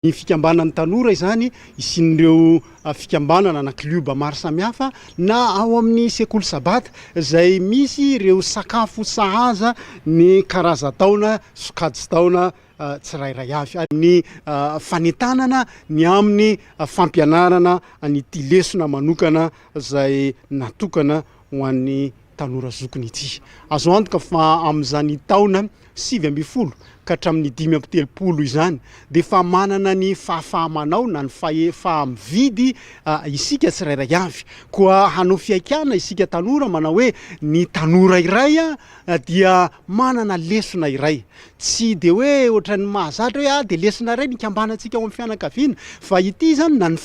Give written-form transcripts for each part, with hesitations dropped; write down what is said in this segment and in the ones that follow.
Ny fikambanan'ny tanora izany isian'ireo fikambanana na klioba maro samihafa na ao amin'ny sekoly sabata izay misy ireo sakafo sahaza ny karazan-taona, sokajin-taona tsirairay avy ary ny fanentanana ny amin'ny fampianarana an'ity lesona manokana izay natokana ho an'ny tanora zokiny ity. Azo antoka fa amin'izany taona 19 ka hatramin'ny 35 izany dia efa manana ny fahafaha-manao na ny fahefa-mividy isika tsirairay avy. Koa hanao fihaikana isika tanora manao hoe ny tanora iray dia manana lesona iray. Tsy dia hoe ohatran'ny mahazatra hoe ah dia lesona iray ny ikambanantsika ao amin'ny fianakaviana fa ity izany na ny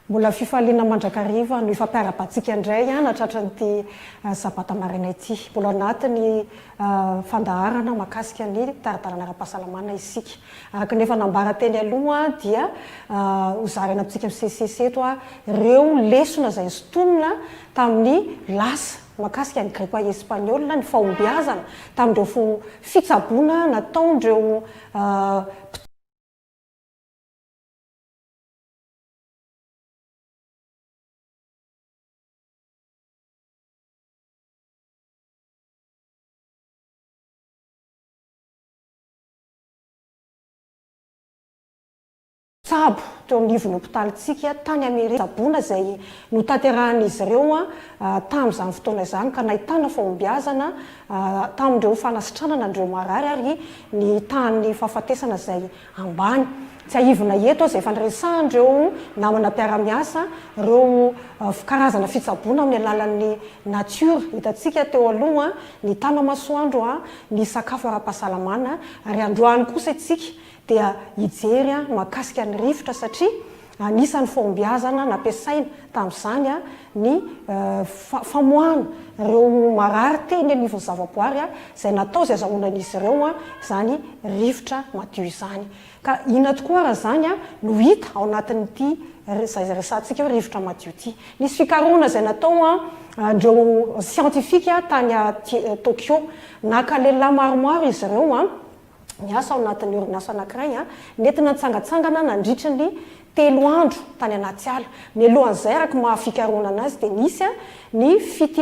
Mbola fifaliana mandrakariva no ifampiarahabantsika indray nahatratra an'ity sabata maraina ity. Mbola anatin'ny fandaharana mahakasika ny tari-dalana ara-pahasalamana isika. Araka ny efa nambara teny aloha dia hozaraina amintsika misesisesy eto ireo lesona izay nosintonina tamin'ny lasa mahakasika ny gripa espaniola, ny fahombiazana tamin'ireo fitsaboana nataon'ireo mpitsabo teo anivon'ny hopitalintsika tany Amerika, fitsaboana izay notanterahan'izy ireo tamin'izany fotoana izany ka nahitana fahombiazana tamin'ireo fanasitranana an'ireo marary ary ny tahan'ny fahafatesana izay ambany. Tsiahivina eto izay efa niresahan'ireo namana mpiara-miasa ireo karazana fitsaboana amin'ny alalan'ny natiora hitantsika teo aloha, ny tanamasoandro, ny sakafo ara-pahasalamana ary androany kosa isika dia hijery mahakasika ny rivotra satria anisan'ny fahombiazana nampiasaina tamin'izany ny famoahana ireo marary teny anivon'ny zavaboary izay natao izay azahoanan'izy ireo izany rivotra madio izany. Ka inona tokoa ary izany no hita ao anatin'ity izay resahantsika hoe rivotra madio ity? Nisy fikarohana izay natao andreo siantifika tany Tokyo. Naka lehilahy maromaro izy ireo niasa ao anatin'ny orinasa anankiray, nentina nitsangantsangana nandritry ny telo andro tany anaty ala. Mialohan'izay, araka ny maha fikarohana anazy, dia nisy ny fitiliana.